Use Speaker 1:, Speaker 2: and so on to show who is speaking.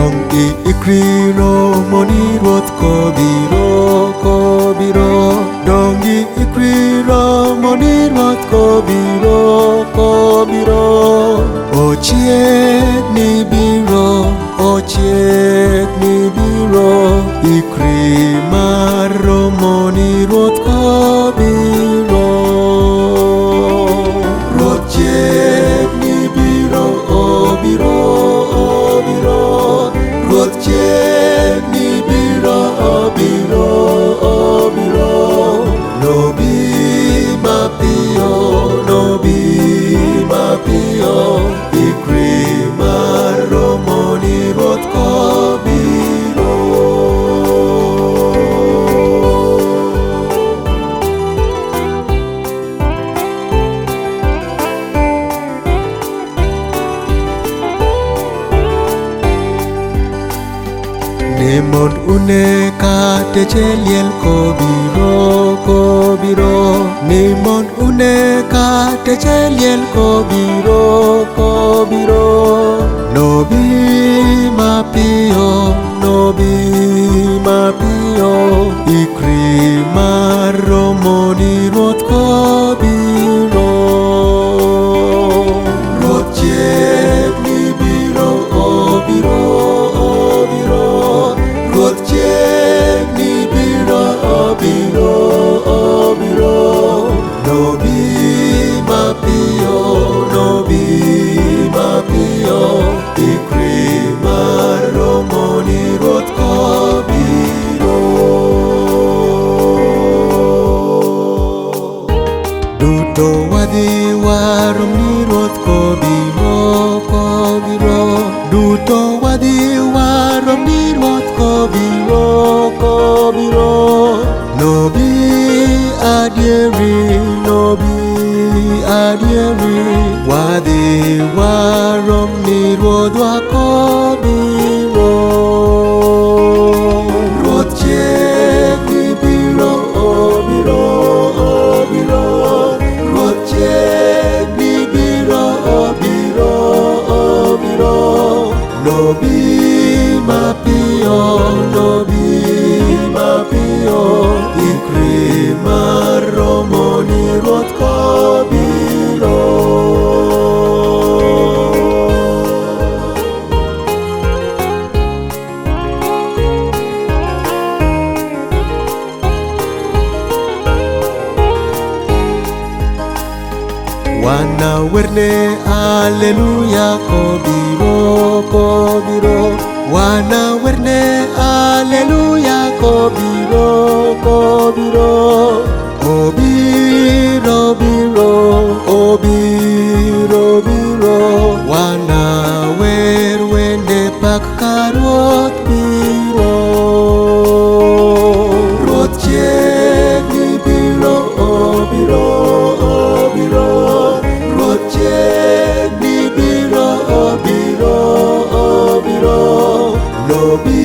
Speaker 1: Dong ikri romo ni Ruoth kobiro, kobiro. Dong ikri romo ni Ruoth kobiro, kobiro. Ochiegni biro, ochiegni biro. Ikri mar romo ni Ruoth kobiro. Ruoth chiegni biro, obiro, obiro. Ruoth chiegni biro, obiro, obiro. Nobi mapiyo, nobi mapiyo. Ikri mar romo ni Ruoth kobiro. Ne mond une ka teche liel kobiro, kobiro. Ne mond une ka teche liel kobiro, kobiro. Nobi mapiyo, nobi mapiyo. Ikri mar romo ni Ruoth kobiro. Ruoth chiegni biro, obiro, obiro. Ruoth chiegni biro, obiro, obiro. Nobi mapiyo, nobi mapiyo. Ikri mar romo ni Ruoth kobiro. Duto wadhi warom ni Ruoth kobiro, kobiro. Duto wadhi warom ni Ruoth kobiro, kobiro. Nobi adieri, nobi adieri. Wadhi warom ni Ruodhwa kobiro. Ruoth chiegni biro, obiro, obiro. Ruoth chiegni biro, obiro, obiro. Nobi mapiyo, nobi mapiyo. Ikri mar romo ni Ruoth kobiro. Wana werne aleluya kobiro, kobiro. Wana werne aleluya kobiro, kobiro. Obiro biro, obiro biro. Wana wer wende pak ka Ruoth biro. Ruoth chiegni biro, obiro, obiro. Ruoth chiegni biro, obiro, obiro. Nobi